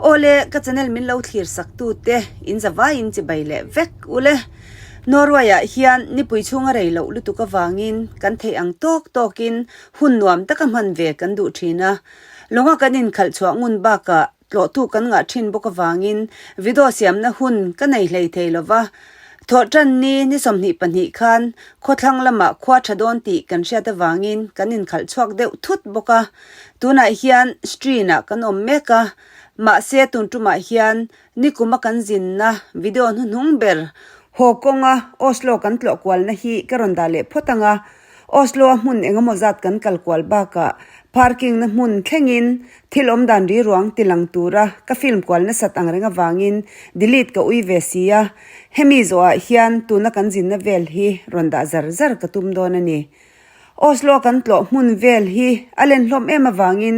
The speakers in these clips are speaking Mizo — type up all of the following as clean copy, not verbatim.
Awle, ka channel min lo thlir sak tu te in zavaiin chibai leh vek ule. Norway ah hian nipui chhunga rei loh lutuk avangin kan theih ang tawk tawkin hun nuam taka hman ve kan duh thin a. Lawnga kan inkhalh chhuah ngun bakah Tlawhtu kan ngah thin bawk avangin video siamna hun ka nei hlei thei lo va. Thawhtan ni ni 22 khan khawthlang lamah khua tha dawn tih kan hriat avangin kan inkhalh chhuak deuh thut bawk a. Tunah hian Streen-ah kan awm mek a, mahse tun tumah hian nikuma kan zinna video hnuhnung ber haw kawnga Oslo kan tlawh kualna hi ka rawn dah leh phawt ang a. Oslo-a hmun engemaw zat kan kal kual bakah parking na hmun thlengin thil awm dan ri ruang ti lang tura ka film kual nasat ang reng avangin delete ka ui ve si a, hemi zawhah hian tuna kan zinna vel hi rawn dah zar zar ka tum dawn a ni. Oslo-a kan tlawh hmun vel hi a len hlawm em avangin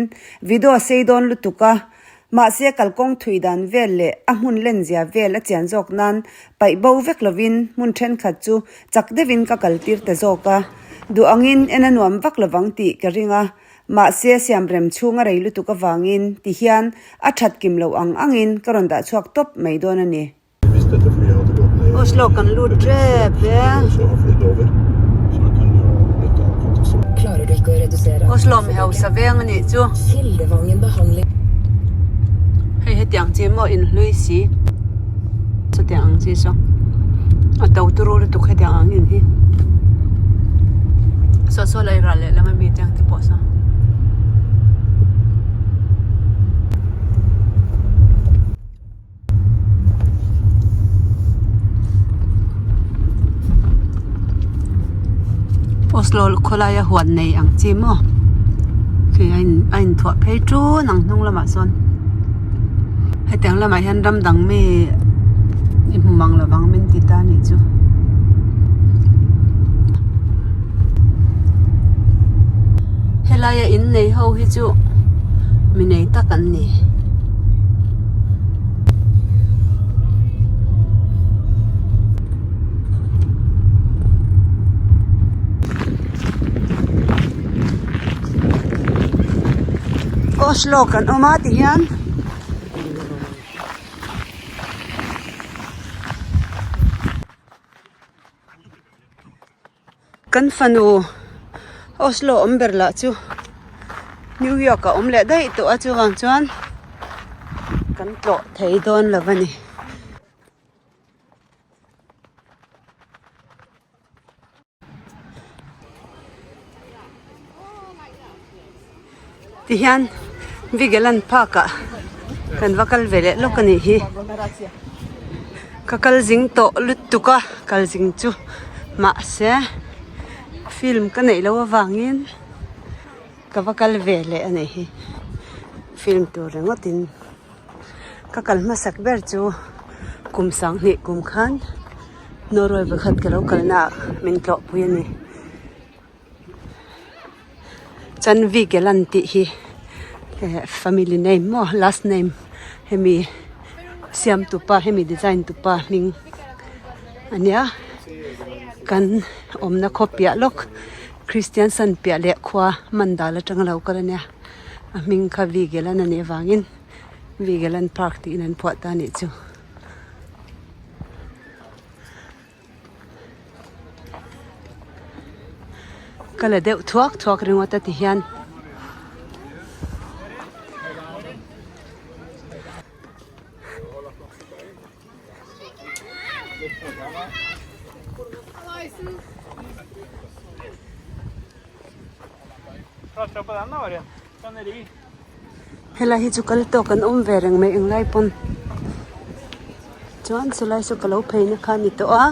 video sei dawn lutuk a, Mahse kalkawng thui dan vel leh a hmun lenzia vel a chian zawk nan paih bo vek lovin hmun thenkhat chu chak deuhin ka kaltir ta zawk a. Duh angin en a nuam vak lovang tih ka ring a, mahse siamrem chhung a rei lutuk avangin tihian a that kim loh ang angin ka rawn dah chhuak tawp mai dawn a ni. Oslo kan lut tep e. Oslo mi hausa veng a nih chu. Hei hetiang chi maw in hlui si. Chutiang ang chi saw. A to turu lutuk hetiang ang in hi. Saw saw lai ral lehlam ami te ang te pawh saw. Oslo khawlaia huan nei ang chi maw khi a in a inthuah phei ṭun ang hnung lamah sawn hetiang lamah hian ram dang mi i hmu mang lo vang min ti ta a nih chu. Helaia in nei ho hi chu mi nei tak an ni. Oslo kan awm a ti hian Kan fanu Oslo awm ber lah chu New York a awm leh daih tawh a chuvang chuan kan tlawh thei dawn lo a ni. Tihian Vigeland Park ah kan va kal ve leh lawk a nih hi. Ka kal zing tawh lutuk a kal zing chu mahse film ka neih loh avangin ka va kal ve leh a nih hi film tur ringawt in ka kal hmasak ber chu kum sanghnih kum khan Norway pakhat ka lo kalna ah min tlawhpui a ni. Chuan Vigeland tih hi eh family name maw last name hemi siamtu pa hemi design tu pa hming a nia kan awmna khaw piah lawk Christian san piah leh khua Mandal atanga lo kal a nia a hming kha Vigeland a nih avangin Vigeland park tiin an phuah ta a nih chu. Ka la deuh thuak thuak ringawt a ti hian. Helai hi chu kal tawk an awm ve reng mai englai pawn chuan chulai saw ka lo phei na kha a ni tawh a.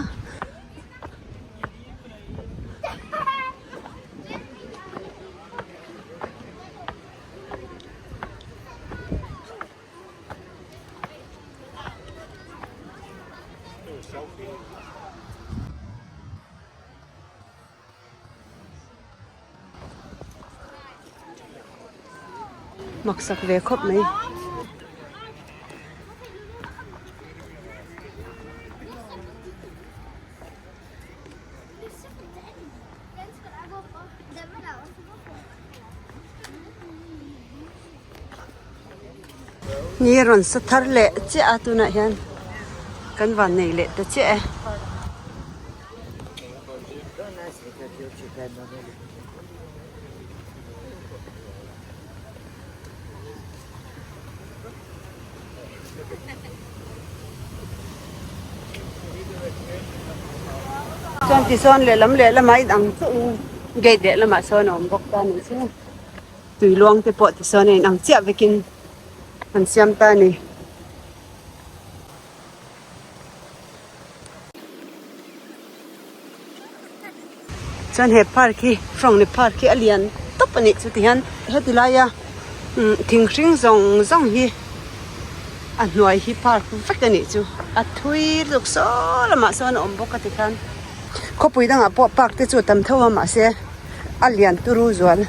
Maksak ve khawp mai. Ni a rawn sa thar leh chiah a tunah hian kan van nei leh ta chiah e. Chuan tisawn lehlam lehlamah in ang chiah in gate lehlamah sawn a awm bawk ta a nih chu tui luang te pawh tisawn a in ang chiah vekin an siam ta a ni. Chuan he park hi Hrawngni park hi a lian tawp a nih chu ti hian heti laia umm thing hring zawng zawng hi a hnuai hi park vek a nih chu a thui lutuk saw lamah sawn a awm bawk a ti khan khawpui dangah pawh park te chu a tam tho a mahse a lian turu zual.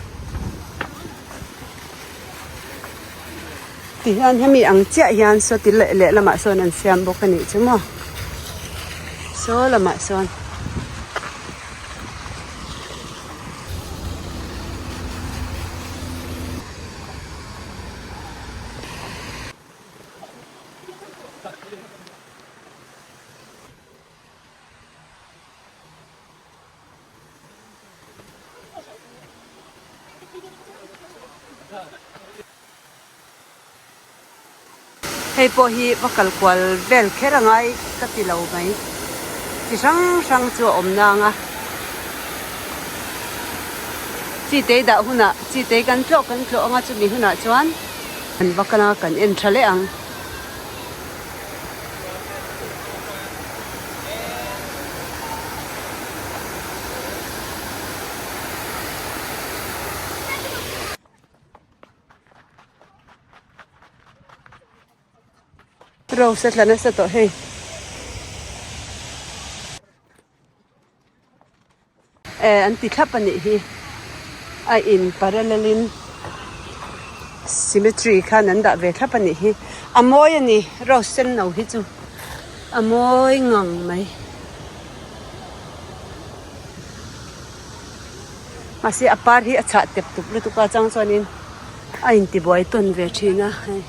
Tihian hemi ang chiah hian saw ti leh lehlamah sawn an siam bawk a nih chu maw saw lamah sawn. Hei pawh hi va kal kual vel kher a ngai ka ti lo mai. Chi hrang hrang chu a awm nang a. Chi tei dah hunah chi tei kan tlawh kan tlawh anga chumi hunah chuan kan va kal anga kan en tha leh ang. Rose a tla nasa tawh hei. Eh an ti thlap a nih hi a in parallel in symmetry khan an dah ve thlap a nih hi a mawi a ni rose sen no hi chu a mawi ngang mai. Mahse a par hi a chhah tep tup lutuk a chang chuanin a intibuai tawn ve thin a hei.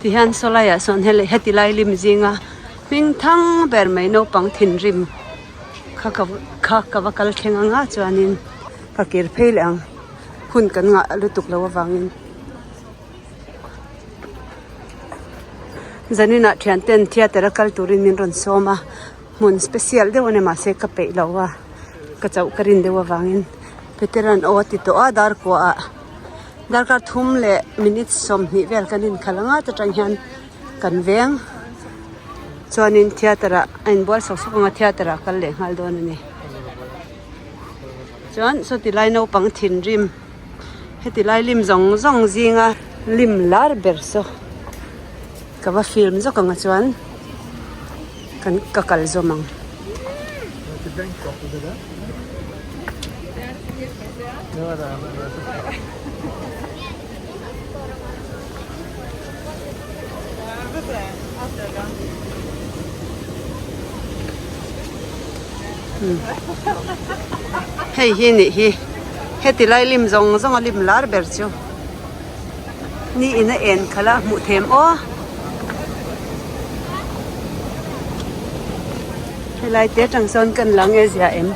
Tihian saw laiah sawn heti lai lim zinga hming thang ber mai naupang thinrim kha ka kha ka va kal thleng anga chuanin ka kir phei leh ang hun kan ngah lutuk loh avangin. Zaninah thianten theatre a kal turin min rawn sawm a hmun special deuh a ni mahse ka peih lo a ka chauh ka rin deuh avangin veteran aw a ti tawh a dar kuahah darkar thum leh minute 20 vel kan inkhalh ang a ta tang hian kan veng chuanin theatre ah a inbual sawk sawk ang a theatre ah a kal leh nghal dawn a ni chuan sawti lai naupang thinrim. Heti lai lim zawng zawng zinga lim lar ber saw ka va film zawk ang a chuan kan ka kal zawm ang. Hei hi nih hi heti lai lim zawng zawng a lim lar ber chu ni in a en khalh a hmuh them aw helai te atang sawn kan la nge zia em.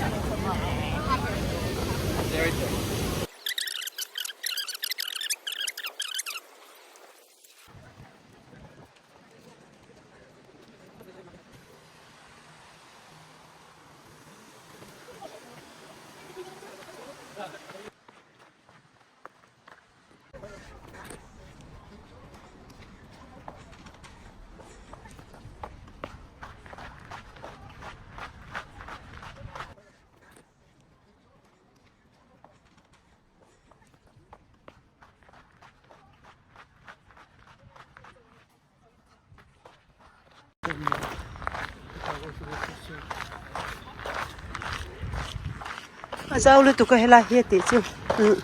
A zau lutuk a helai hi a tih chu umm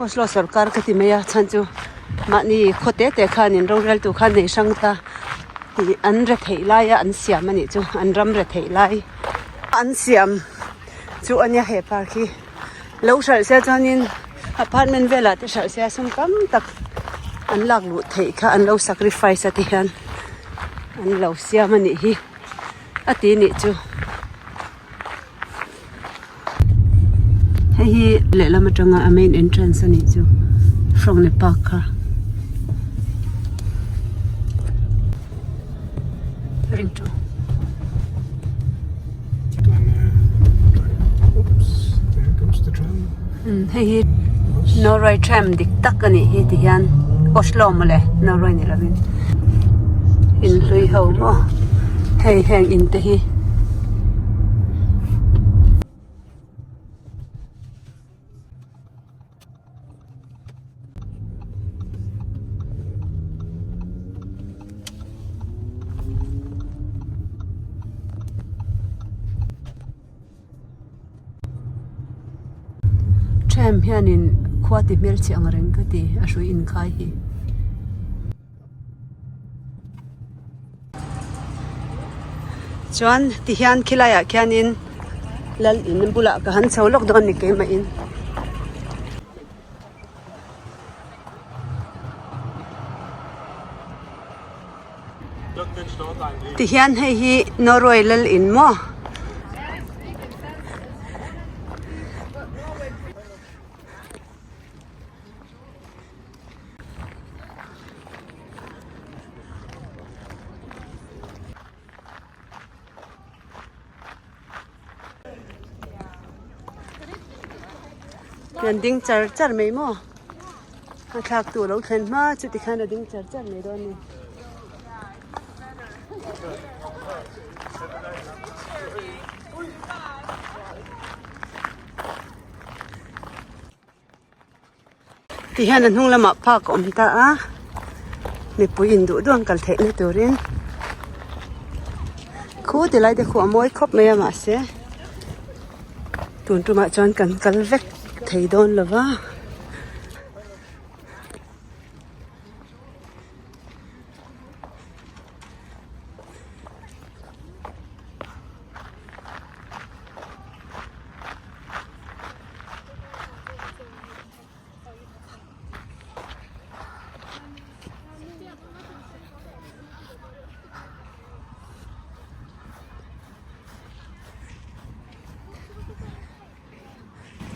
Oslo sorkar ka ti mai a chhan chu mahni khaw te te khanin roreltu khan nei hrang ta tih an re theih laia an siam a nih chu an ram re theih lai an siam chu a nia he park hi lo hralh sia chuanin apartment velah te hralh sia sum tam tak an lak luh theih kha an lo sacrifice a ti hian an lo siam a nih hi a ti nih chu. Hei hi lehlam atanga a main entrance a nih chu Frogner park kha. Hei hi Norway tram dik tak a nih hi ti hian Oslo mawle Norway ni lovin in hlui ho maw hei heng in te hi. Tram hianin khua ti hmelchhe ang reng ka ti a hrui inkhai hi. Chuan ti hian khilai ah khianin lal in bulah ka han chho lawk dawn ni keimah in. Ti hian hei hi Norway lal in maw. An ding char char mai maw a thlak tu alo thlen hma chu tikhian a ding char char mai dawn a ni. Ti hian a hnung lamah park a awm ta a mipui in duh duh an kal theih na turin khu ti lai te khu a mawi khawp mai a mahse tun tumah chuan kan kal vek thei dawn lo va.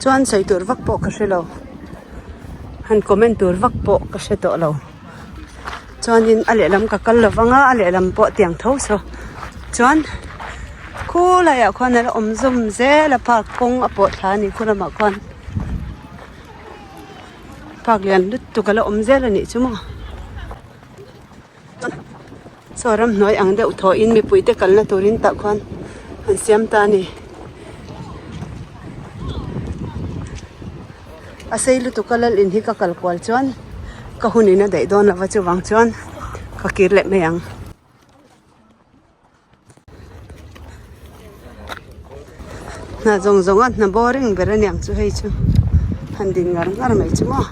Chuan sawi tur vak pawh ka hre lo han comment tur vak pawh ka hre tawh lo chuanin a lehlam ka kal lo vang a a lehlam pawh tiang tho saw chuan khulaiah khuan a la awm zawm zel a park kawng a pawh thla a ni khu lamah khuan park lian lutuk a la awm zel a nih chu maw. Chaw ramhnuai ang deuh thawhin mipuite kalna turin tah khuan an siam ta a ni. A sei lutuk a lal in hi ka kal kual chuan ka hun in a daih dawn lova chuvang chuan ka kir leh mai ang. Hna zawng zawng a hna boring ber a niang chu hei chu han din ngar ngar mai chu maw.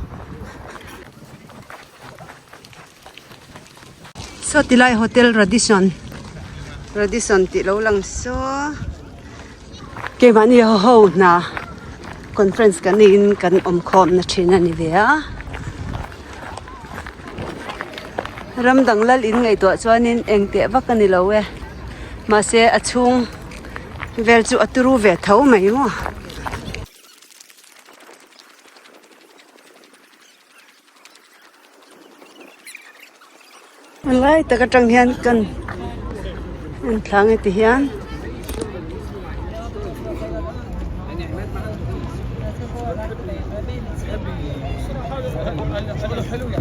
Saw ti lai hotel Radisson Radisson tih lo lang saw keimahni ho ho hna conference kan niin kan awm khawm na thin a ni ve a ram dang lal in ngaihtuah chuanin eng teh vak a ni lo e mahse a chhung vel chu a turu ve tho mai maw. A lai tak atang hian kan en thlang e ti hian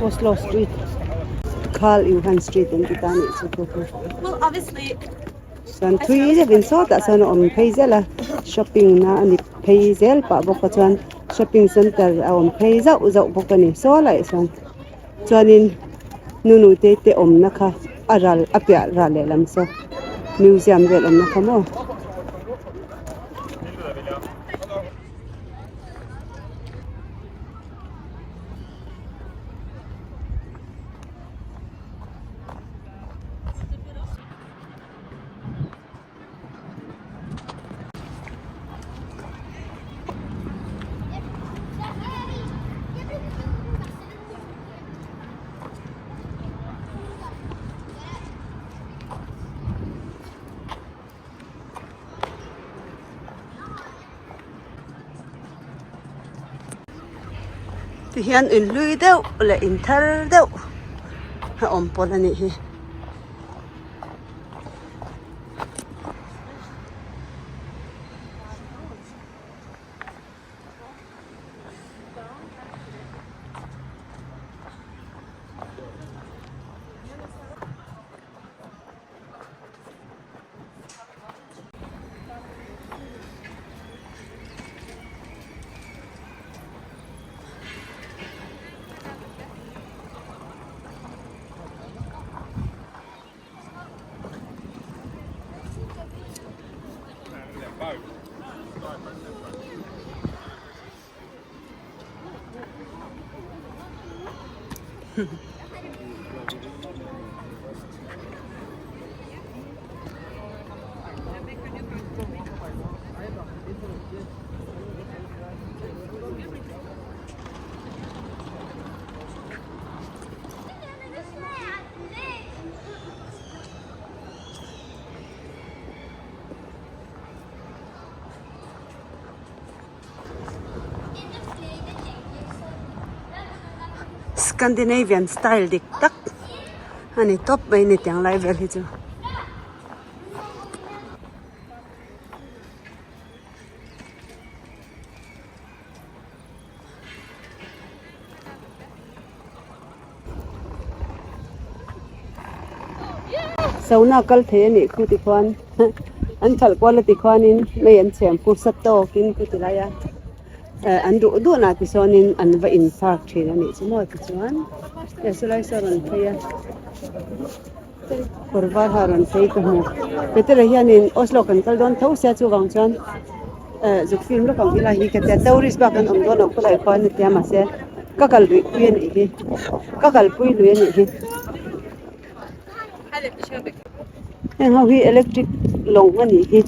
Oslo street Karl Johan street an ti ta a nih chu chu chu chuan thui deuhin sawtah sawn a awm phei zel a shopping na a ni phei zel pah bawk a chuan shopping center a awm phei zauh zauh bawk a ni saw laiah sawn chuanin nu nute te awmna kha. a ral a piah ral lehlam saw museum vel awmna kha maw. Tihian inhlui deuh leh inthar deuh a awm pawlh a nih hi. Scandinavian style dik tak a ni tawp mai ni tiang lai vel hi chu. Sauna kal thei a nih khu tikhuan an khalh kual a tikhuanin mei an chhem khu sa tawkin khu ti lai a eh an duh duh nah tichuanin an va in park thin a nih chu maw tichuan eh sawlai saw a rawn phei a kawr var ha rawn phei ka hmu Petera hianin Oslo kan kal dawn tho sia chuvang chuan eh zuk film lawk ang ila hi ka tia tourist bak an awm dawn loh khawlai khuan a tia mahse ka kal luih pui a nih hi ka kalpui lui a nih hi heng ho hi electric lawng a nih hi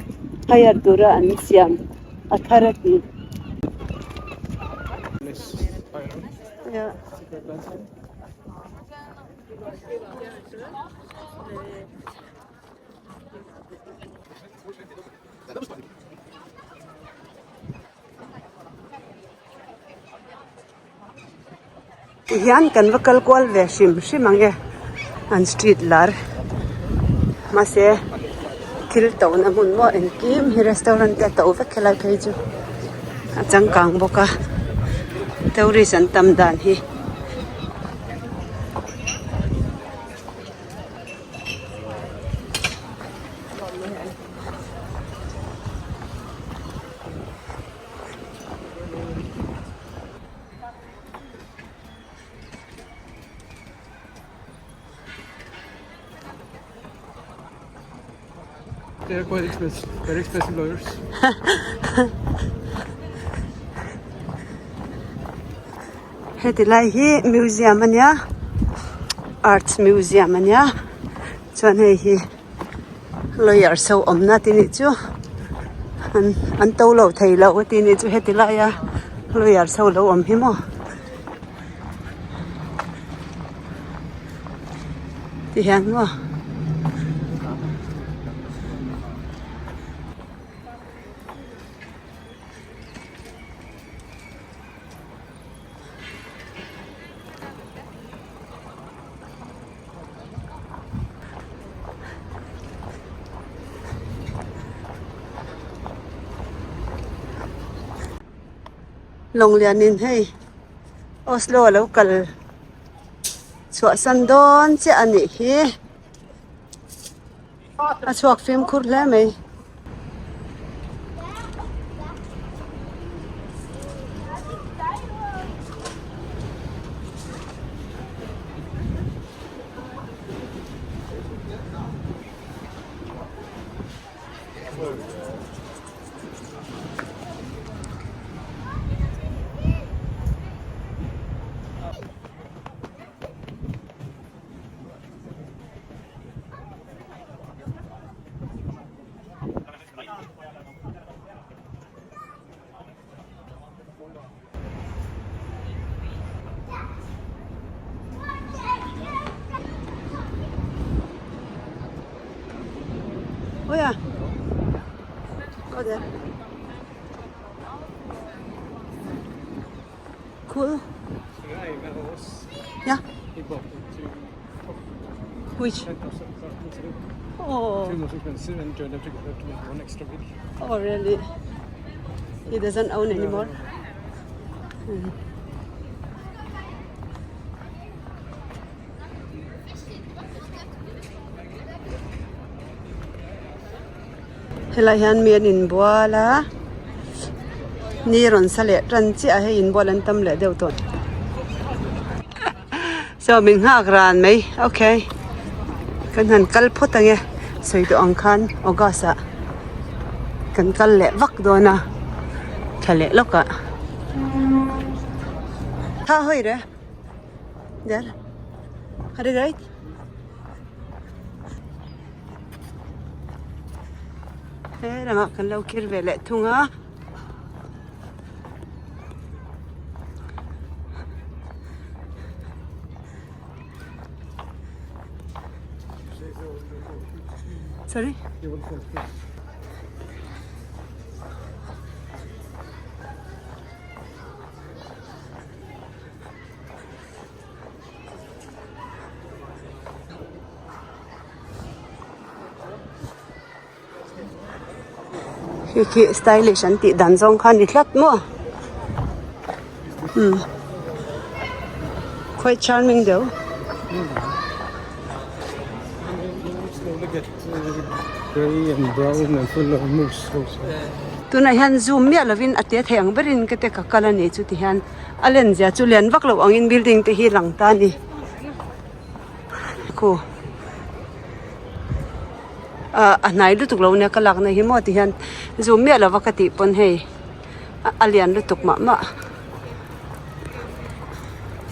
hire tura an siam a thar a ti. Tihian kan va kal kual ve hrim hrim ang e an street lar mahse thil to na hmun maw engkim hi restaurant te a to vek helai phei chu a changkang bawk a tourist an tam dan hi. They are quite expensive, very expensive lawyers. Heti lai hi museum a nia arts museum a nia chuan hei hi lawyers ho awmna te nih chu an an to lo thei lo a tih nih chu heti laia lawyers ho lo awm hi maw ti hian maw. Lawng lianin hei Oslo a lo kal chhuahsan dawn chiah a nih hi a chhuak fimkhur hle mai. Oh ja. Oh der. Cool. Yeah. Which? Oh. Too much expensive and joined them together to make one extra big. Oh, really? He doesn't own anymore? Hmm. Helai hian mi an inbual a ni rawn sa leh tan chiah a hei inbual an tam leh deuh tawh so min nghak ran mai okay kan han kal phawt ang e sawi tawh ang khan august ah kan kal leh vak dawn a tha leh lawk ah tha hawi re der are right. He lamah kan lo kir ve leh thung a. Sorry? Khi khi stylish an tih dan zawng kha a ni tlat maw umm quite charming deuh. Tunah hian zoom miah lovin a te thei ang berin ka te ka kal a ni chu ti hian a len zia chu lian vak lo angin building te hi lang ta a ni. Khu ah a hnai lutuk lo nia ka lakna hi maw ti hian zoom miah lova ka tih pawn hei a lian lutuk mah mah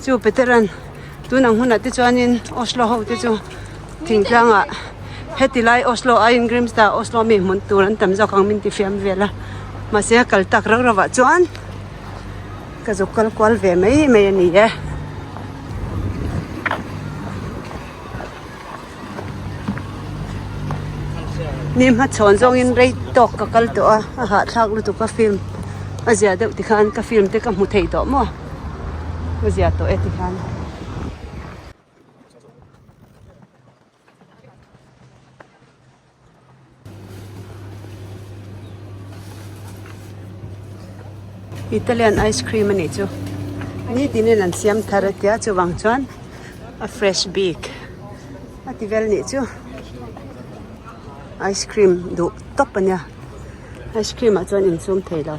chu Peteran tunang hunah te chuanin Oslo ho te chu thingtlangah heti lai Oslo aiin Grimstad Oslo mi hmun tur an tam zawk ang min ti fiam vel a mahse a kal tak rauh rauh ah chuan. Ka zuk kal kual ve mai mai a ni e. Ni hmachhawn zawngin rei tawk ka kal tawh a, a hahthlak lutuk a film a zia deuh tikhan ka film te ka hmu thei tawh maw? Ka zia tawh e tikhan. Italian ice cream a nih chu nitin in an siam thar a tia chuvang chuan a fresh bik a ti vel nih chu ice cream duh tawp a nia ice cream ah chuan insum thei lo.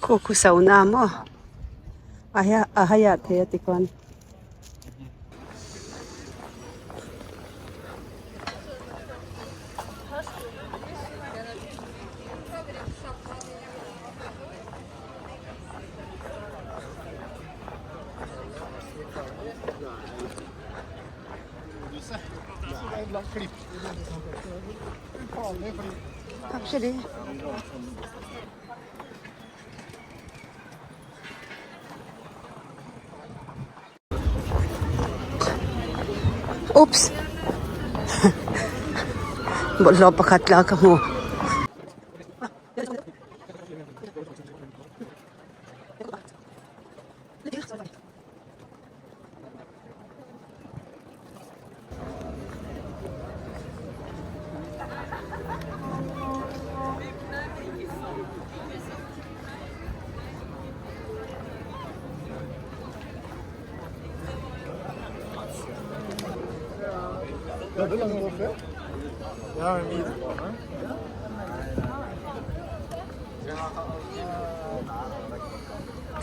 Khu khu sauna maw a a haiah thei a tikhuan. Oops bawlhhlawh pakhat la ka hmu.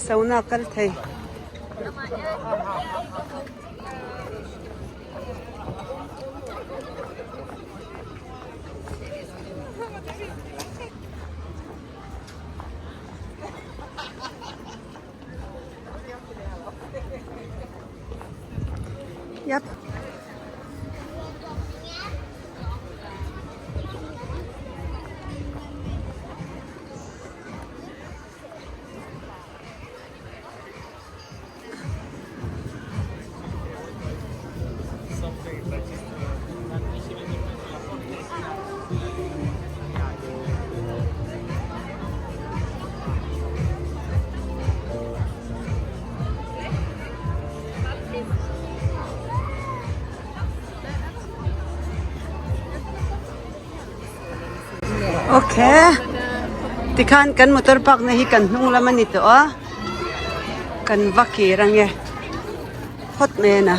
Sauna kal thei. Yep. Okay. Tikhan kan motor park na hi kan hnung lam ani tawh a. Kan va kir ange. Hot men a.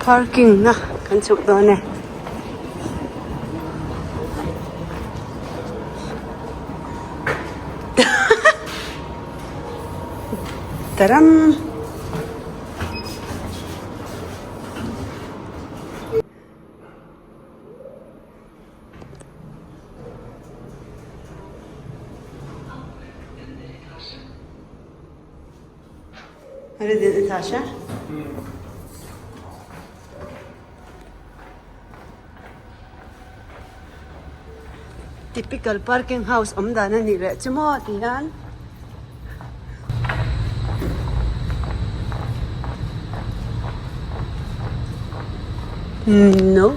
Parking na kan chhuk dawn e. Taram. Her är din etage. Typical parking house awm dan a nih leh chu maw ti hian. No.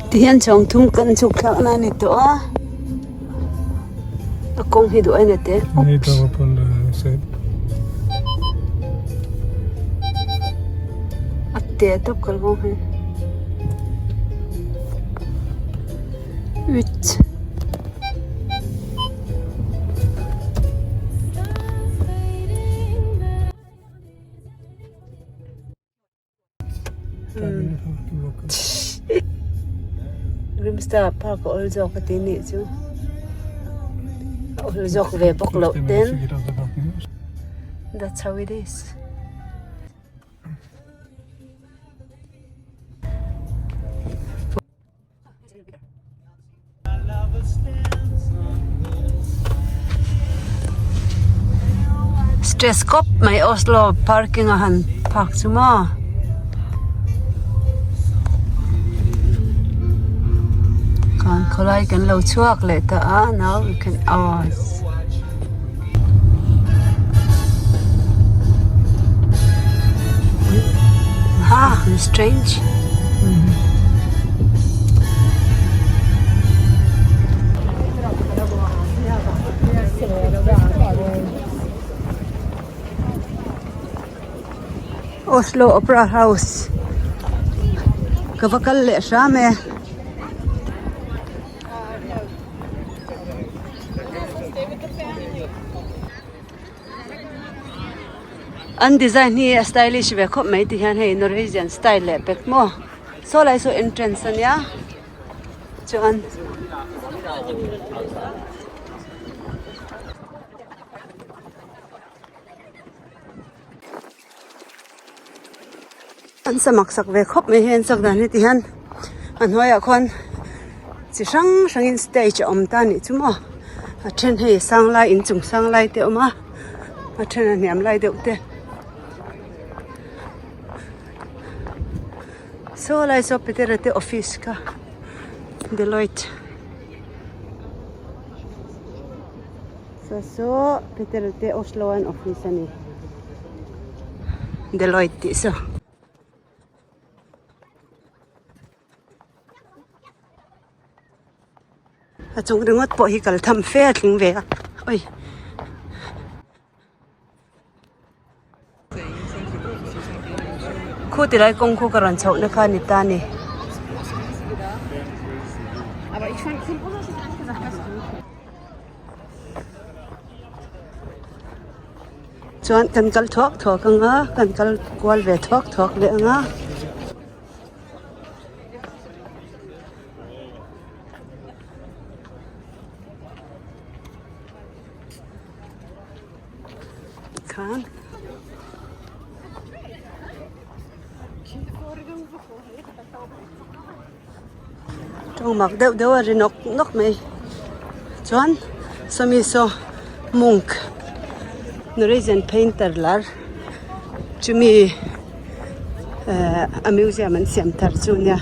Tihian chhawng thum kan chhuk thlak na a ni tawh a a kawng hi duh ain a te oops a te tawp kalkawng hi. Uit. Grimstar park a awl zawk a ti nih chu a awl zawk ve bawk loh ten that's how it is. Stress kawp mai Oslo parking a han phak chu maw. Khan khawlai kan lo chhuak leh ta a now we can ask. Ha, strange. Oslo Opera House ka va kal leh hram e. An design hi a stylish ve khawp mai ti hian hei Norwegian style leh pek maw saw lai saw entrance a nia chuan An samak sak ve khawp mai hi an sak dan hi ti hian a hnuaiah khuan chi hrang hrangin stage a awm ta anih chu maw a then hei sang lai inchung sang lai te a awm a a then a hniam lai deuh te saw lai saw Petera te office kha Deloitte. Saw saw Peter te Oslo an office a ni Deloitte tih saw. A chung ringawt pawh hi kal tham fe a tling ve a oi. Khu tilai kawng khu ka rawn chhoh na kha a ni ta a ni. Chuan kan kal thuak thuak ang a kan kal kual ve thuak thuak leh ang a. Khan tawng mak deuh deuh a ri nawk nawk mai chuan sawmi saw munk norwegian painter lar chumi eh a museum an siam thar chu nia.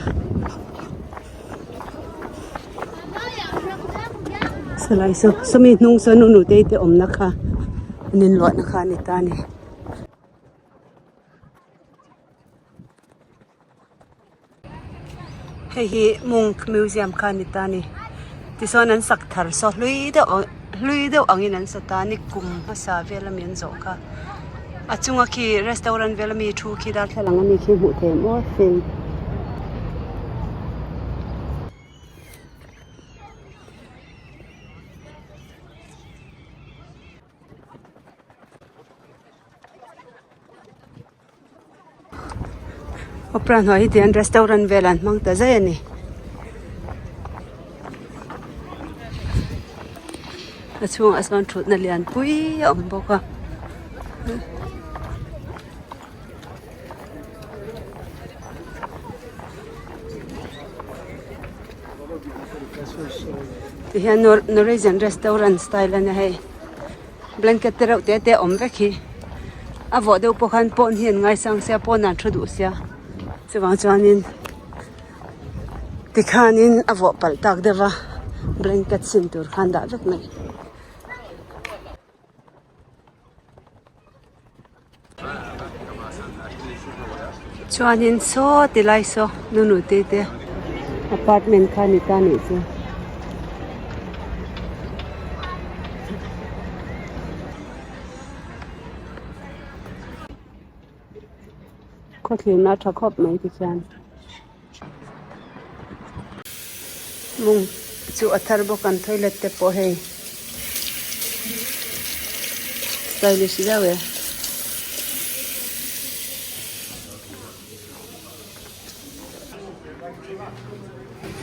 Salai saw sawmi hnung saw nu nutei te awmna kha an inluahna kha a ni ta a ni. Hei hi Munk Museum kha a ni ta a ni tichuan an sak thar saw hlui deuh ang hlui deuh angin an sa ta a ni kum hmasa vel ami an zawh kha a chunga khi restaurant vel ami thu khi darthlalang ami khi hmuh theih maw fei. Opera hnuai hi tihian restaurant vel an hmang ta zai a ni. A chhungah sawn thutna lian pui a awm bawk a. Tihian Norwegian restaurant style a nia hei. Blanket te reuh te te a awm vek hi a vawh deuh pawh khan pawn hi an ngaisang sia pawn ah an thu duh sia chuvang chuanin tikhanin a vawh palh tak deuh va blanket sin tur khan dah vek mai. Chuanin saw ti lai saw nu nu te te apartment kha a ni ta a nih chu. Khawthlir na tha khawp mai tikhian mung chu a thar bawk an toilet te pawh hei stylish deuh e.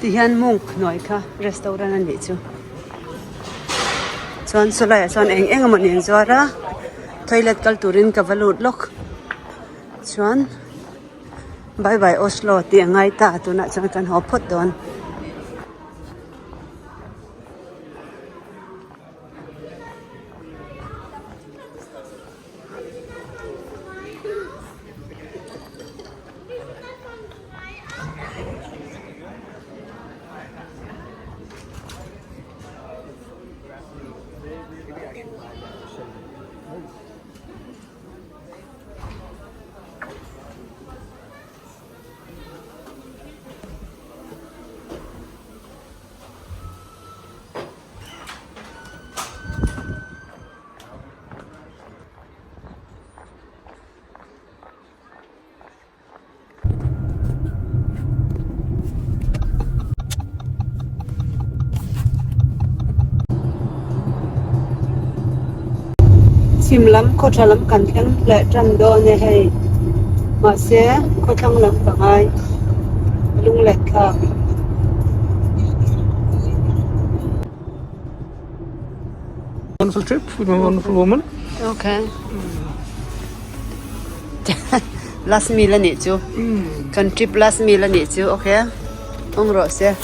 Tihian mung hnuai kha restaurant a nih chu chuan sawlaiah chuan eng eng emawni an zuar a toilet kal turin ka va lut lawk chuan. Bye bye Oslo tih a ngai ta tunah chuan kan haw phawt dawn. Chhim lam khaw tha lam kan thleng leh tan dawn e hei mahse khaw thlang lam ka ngai lunglet thlak. Wonderful trip with my wonderful woman. Okay. Last meal a nih chu. Kan trip last meal a nih chu. Okay. Awng rawh se.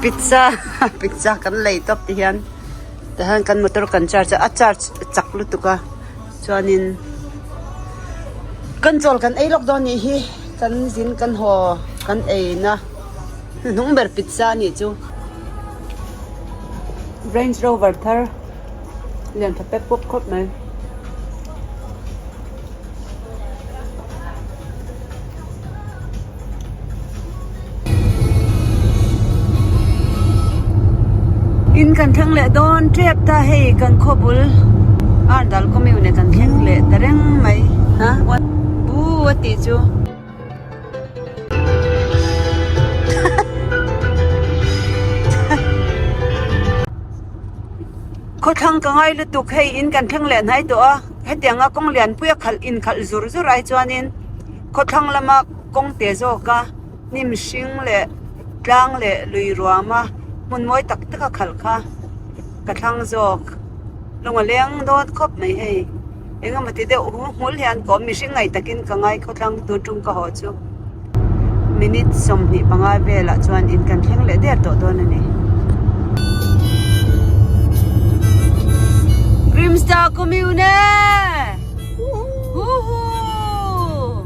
Pizza pizza kan lei tawp ti hian tihian kan motor kan charge a a charge chak lutuk a chuanin kan chawl kan ei lawk dawn nih hi kan zin kan haw kan ei na hnuhnung ber pizza a nih chu. Range Rover thar lian tha pep pawp khawp mai. In kan thleng leh dawn tep ta hei kan khaw bul Ardal commune kan thleng leh ta reng mai ha bu a tih chu. Khawthlang ka ngai lutuk hei in kan thleng leh hnai tawh a hetianga kawng lianpui a khalh inkhalh zur zur ai chuanin khawthlang lama kawng te zawk a hnim hring leh tlang leh lui ruama hmun mawi tak tak a khalh kha ka thlang zawk lung a leng dawn khawp mai hei. Engemaw ti deuh hu hmul hian ka awm mihring ngaih takin ka ngai khawthlang tur tum ka haw chu minute 25 velah chuan in kan thleng leh der tawh dawn a ni. Grimstar Commune! Woohoo!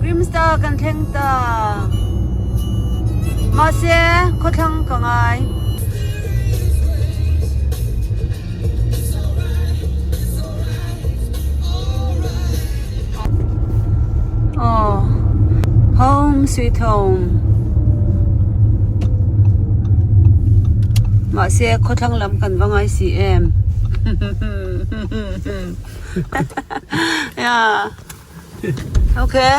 Grimstar kan thleng ta. Mahse khawthlang ka ngai. Aw home sweet home mahse khawthlang lam kan va ngai si em yeah okay.